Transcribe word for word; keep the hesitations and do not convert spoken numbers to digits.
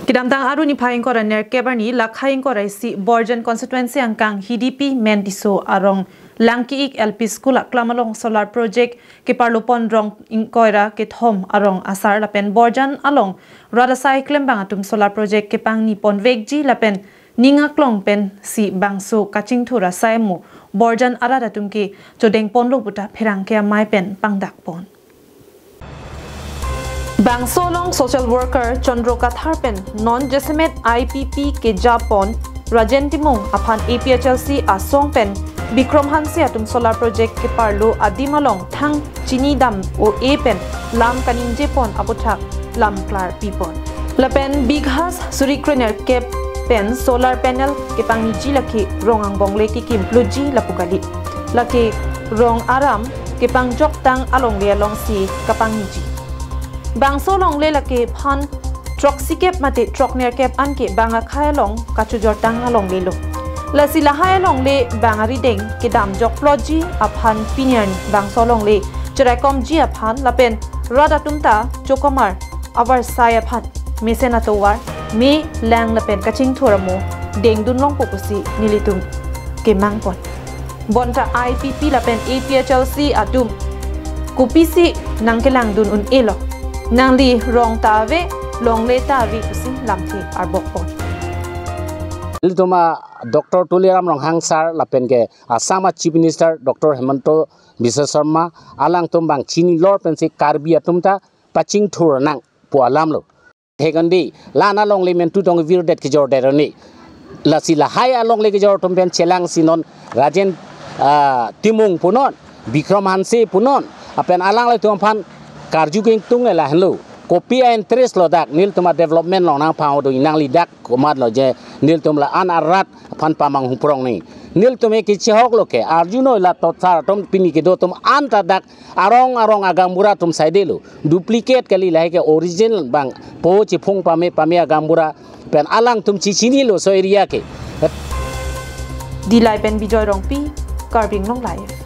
Kedamtang Aru niphai ingkoi ra nerkep arni lakhai ingkoi ra isi Borjan constituency angkang Hidipi Mentiso arong Langki-ik L P School aklam along solar project keparlopon rong ingkoi ra kethom arong asar lapen Borjan along rat asai klembang atum solar project kepangni ponvekji lapen ning aklong pensi bangso kachingthur asai mo Borjan arat atum ke chodeng ponlo puta pherangke amei pen pangdak pon. Bangso along social worker Chandra Kathar pen non jasemet I P P kejapon Rajen Timung aphan A P H L C asong pen Bikram Hanse atum solar project keparlo adim along thang chinidam o-e pen lam kaningjepon aputhak lam klarpipon. Lapen bighas suri kre nerkep pen solar panel kepangniji lake rong angbong le kekim plutji lapu kali. Lake rong aram kepangjok tang alongle alongsi kapangniji. Bangso alongle lake phan throksikep mate throknerkep anke bang akhai along kachojor tang alongle lo. Lasi lahai alongle bang arideng kedamjok plotji aphan pini arni bangso alongle cheraikomji aphan lapen rat atum ta chokomar avarsai aphan mesen atovar me lang lapen kachingthur amo dengdun longpo pusi nelitum kemangpon. Bonta I P P lapen A P H L C atum kopisi nangkelangdun un-elo. Nangli rong ta ave, longle ta ave pusi lamthe arbokpon. Ilitum a Doctor Tuliram Ronghang sir lapen ke Assam a Chief Minister Doctor Himanta Biswa Sarma alangtum bang chinilor pensi Karbi atum ta pachingthur nang pu alam lo. Hekandi, la-an alongle mentu tong virdet kejordet arni. Lasi lahai alongle kejor atum pen chelangsi non Rajen, ah, Timung punon, Bikram Hanse punon, apen alanglitum aphan karju kengtung lahenlo. Kopi a-interest lo dak, nelitum a-development along nangpanghodo, nangli dak komatlo je, nelitum la-an arat aphan pamanghu prong ni. Nelitum ke kechehok lo ke, arjuno la totsar atum pini kedo atum anta dak arong arong agaonbura atum saidelo. Duplicate kali, lahai ke original bang po chiphung pame pame agaonbura pen alangtum chichinilo so area ke. Dillai pen Bijoy Rongpi, Karbi Anglong Live.